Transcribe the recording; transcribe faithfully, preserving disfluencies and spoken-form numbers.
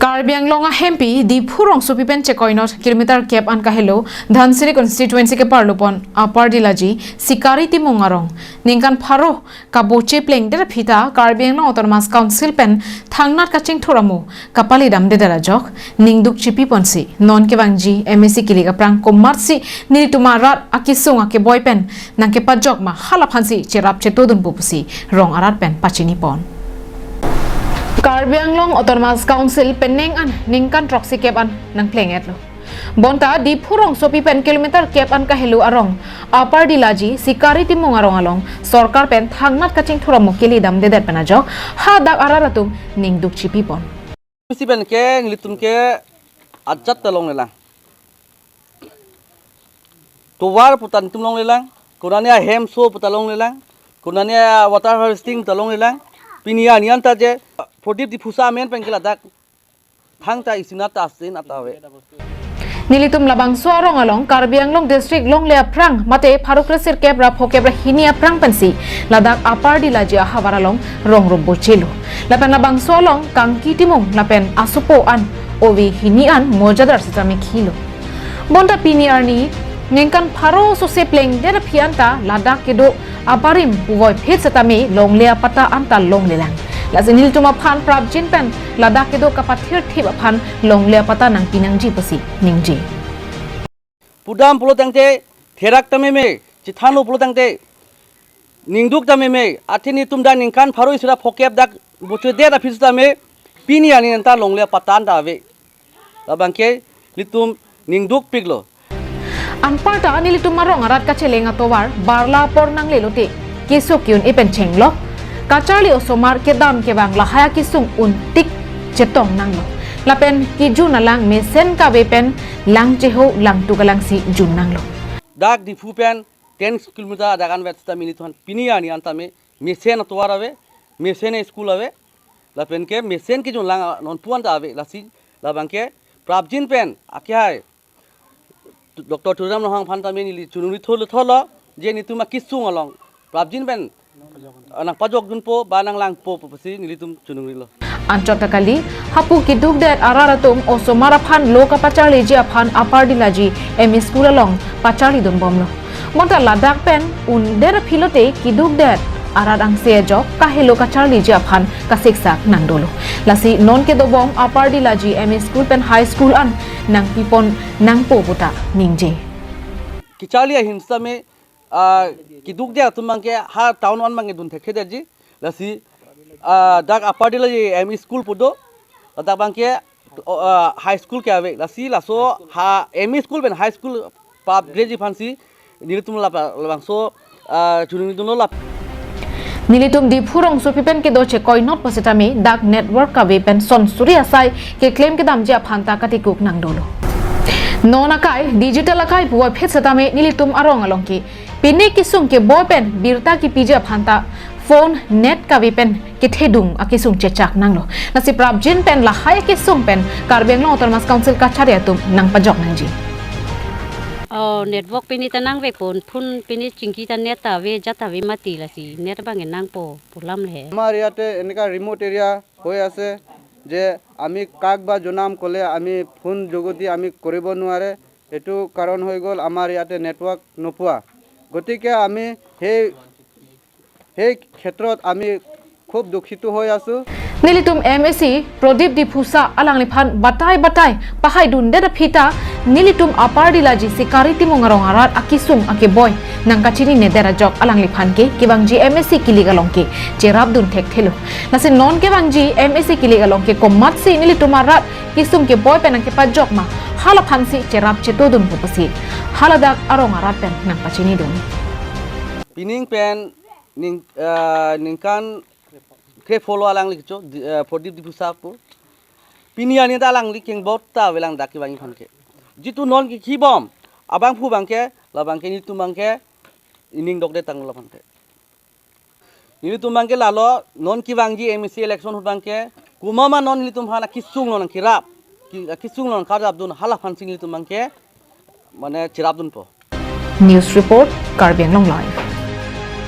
Karbi Anglong ahempi Diphu rongsopi pen chekoinot kilometer kep an kahelo Dhansiri constituency keparlupon Upper Dilaji Sikari Timung arong ningkan pharo kaboche plengdet aphi ta Karbi Anglong Autonomous Council pen thangnat kachingthur amo kapalidamdedet ajok ningduk chipiponsi non kevangji M A C kilik aphrang komatsi nelitum arat akesung akeboi pen nangkepajok ma halaphansi cherap chetodunpo pusi rong arat pen pachinipon. Karbi Anglong Autonomous Council penang an ningkan throksi kep an nangpleng-etlo. Bonta Diphu rongsopi pen kilometer kep an kahelo arong Upper Dilaji Sikari Timung arong along sorkar pen thangnat kachingthur amo kelidamdedet pen ajok hadak arat atum ningduk chipipon. Isi pen ke nelitum ke ajat ta longlelang. Tovar pu ta nelitum longlelang, konane ahemso pu ta longlelang, konane water harvesting pu ta longlelang. Pini arni an ta je Prodip Diphusa amen pen ke ladak thangta isinat ta asin ata ave. Nelitum labangso arong along Karbi Anglong district longle aphrang mate pharo kresirkep ra phokep ra hini aphrang pensi ladak Upper Dilaji ahavar along rong rumbochelo. Lapen labangso along Kangki Timung lapen asopo an ove hini an mojadar sitame khilo. Bonta pini arni ningkan pharo sose plengdet aphi anta ladak kedo abarim puvoiphit setame longle apatta anta longlelang. Lasi nelitum aphan prapjin pen ladak kedo kapathirthip aphan longle apatta nangpinangji pusi ningje. Pudam pulo tangte therak ta meme, chethanglo pulo tangte ningduk ta meme, athe nelitum dak ningkan pharo isi ra phokep dak bochedet aphi setame pini arni anta longle apatta anta ave. Labangke nelitum ningdukpiklo. Anparta nelitum arong arat kacheleng atovar barla apor nanglelote keso ke-un-e pen chenglok kacharli osomar kedam kevang lahai akesung un tik chetong nanglo. Lapen kejun alang mesen kave pen lang cheho lang tu kalangsi jun nanglo. Dak Diphu pen ten kilometer adak anvet sita mini tuhan pini arni anta me mesen atovar ave, mesen school ave, lapen ke mesen kejun lang nonpu anta ave, lasi labangke prapjin pen akehai Doctor Tuliram Ronghang aphan tame neli chunungri tholo tholo je nelitum akesung along prapjin pen, ah, nangpajokdunpo ba nanglangpo pusi nelitum chunungrilo. Anchot ta kali, hapu kedukdet arat atum osomar aphan lo kapacharliji aphan Upper Dilaji M E School along pacharlidunbomlo. Bonta ladak pen undet aphi lote kedukdet arat angse ajok kahelo kacharliji aphan kasiksak nangdolo. Lasi non kedobom Upper Dilaji M E School pen High School an nangpipon nangpo puta ningje. Kacharli ahin sitame, ah, kedukdet atum abangke ha town an abangke dun thekthedetji. Lasi, ah, dak Upper Dilaji M E School pu do. Ladak abangke, oh, ah, high school ke ave. Lasi laso ha M E School pen high school prapjinji aphansi nelitum lapa labangso, ah, chunungdunlo lap. Nelitum Diphu rongsopi pen kedo chekoinot pusitame dak network kave pen son suri asai keklem kedamji aphan ta katikuk nangdolo. Non akai digital akai puvoiphit setame nelitum arong along ke pine kesung keboi pen birta kepiji aphan ta phone net kave pen kethedung akesung chechak nanglo. Lasi prapjin pen lahai akesung pen Karbi Anglong Autonomous Council kachari atum nangpajok nangji. Oh, network pini ta nangvepon, phone pini chingki ta net ta ave, jat ta ave mati, lasi net abang nangpo pu alam le. আমাৰ ইয়াতে এনেকা remote area হৈ আছে যে আমি কাক বা জনাম ক'লে আমি ফোন যোগেদি আমি কৰিব নোৱাৰে। এইটো কাৰণ হৈ গ'ল আমাৰ ইয়াতে নেটৱৰ্ক নোপোৱা। গতিকে আমি সেই, সেই ক্ষেত্ৰত আমি খুব দুখিত হৈ আছোঁ। Nelitum M A C Prodip Diphusa alangliphan batai batai pahaidundet aphi ta nelitum Upper Dilaji Sikari Timung arong arat akesung akeboi nangkachininedet ajok alangliphan ke kevangji M A C kilik along ke cherapdun thekthelo. Lasi non kevangji M A C kilik along ke komatsi nelitum arat kesung keboi pen nangkepajok ma halaphansi cherap chetodunpo pusi haladak arong arat pen nangpachinidun. Pining pen ning, eh, ningkan kre pholo alangli kecho, di, eh, Prodip Diphusa pu. Pini arni ta alangli kengbot ta avelang dak kevangji aphan ke. Jitu non ke kibom abangphu abangke, labangke nelitum abangke ining dokde tanglo abangke. Nelitum abangke lalo non kevangji M A C election ahut abangke komat ma non nelitum aphan akesung along nangkerap, ke-, akesung along nangkerapdun halaphansi nelitum abangke mane cherapdunpo. News report, Karbi Anglong Live.